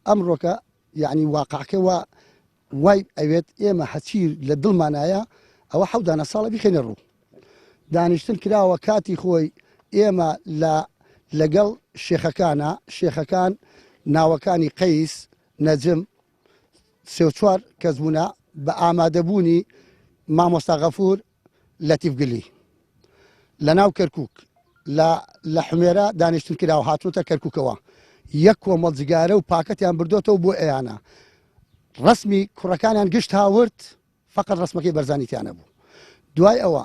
ئەمڕۆکە یەعنی واقعەکە وا وای ئەوێت ئێمە هەچی لە دڵمانایە ئەوە حەودانە ساڵە بیخەینە ڕوو. دانیشتن کراوە کاتی خۆی ئێمە لە لەگەڵ شێخەکانە شێخەکان ناوەکانی قەیس نەجم سێ و چوار کەس بوونە بە ئامادەبوونی مامۆستا غەفور لەتیف گلی لە ناو کەرکک لە لە حمێرە دانیشتن کراوە هاتوونەتە کەرککەوە یەک کۆمەڵ جگارە و پاکەتیان بردۆتەوە بۆ ئەیانە ڕسمی کوڕەکانیان گشت هاورد فەقەت ڕسمەکەی بەرزانی تیا نەبوو دوای ئەوە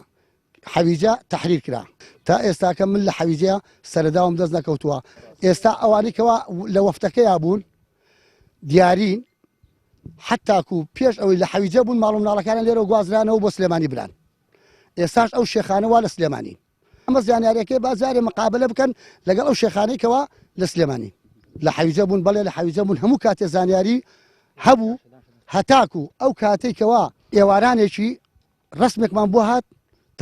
حەویجە تەحریر کرا تا ئێستاکە من لە حەویجە سەرەداوم دەست نەکەوتووە ئێستا ئەوانەی کەوا لە وەفتەکەیا بوون دیارین حتاکو پێش ئەوەی لە حەویجە بوون ماڵ و مناڵەکانیان لێرەوە گوازرانەوە بۆ سلێمانی بران ئێستاش ئەو شێخانە وا لە سلێمانی ئەمە زانیاریەکەی با جارێ مقابلە بکەن لەگەڵ ئەو شێخانەی کەوا لە سلێمانی لە حەویجە بوون بەڵێ لە حەویجە بوون هەموو کاتێ زانیاری هەبوو هەتاکو ئەو کاتێک کەوا ئێوارانێکی ڕسمێکمان بۆ هات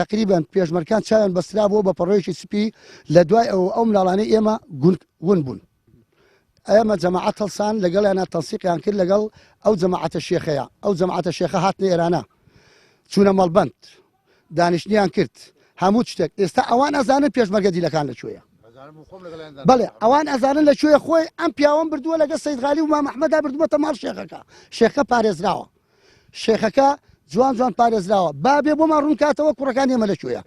تقریبا پێشمەرکان چاویان بەسترا بووە بە پەڕۆیەکی سپی لە دوای ئەو ئەو مناڵانەی ئێمە ون بوون ئێمە جەماعەت هەڵسان لەگەڵیانە تەنسیقیان کرد لەگەڵ ئەو جەماعەتە شێخەیە ئەو جەماعەتە شێخە هاتنە ئێرانە چوونە مەڵبەند دانیشتنیان کرد هەموو شتێک ئێستا ئەوان ئەزانن پێشمەرگە دیلەکان لە کوێیە بەڵێ ئەوان ئەزانن لە کوێ خۆی ئەم پیاوەم بردووە لەگە سید غالی و مامەحمەدا بردووەتە ماڵ شێخەکە شێخە پارێزراوە شێخەکە جوان جوان پارێزراوە با بێ بۆمان ڕوون کاتەوە کوڕەکانی ئێمە لە کوێیە.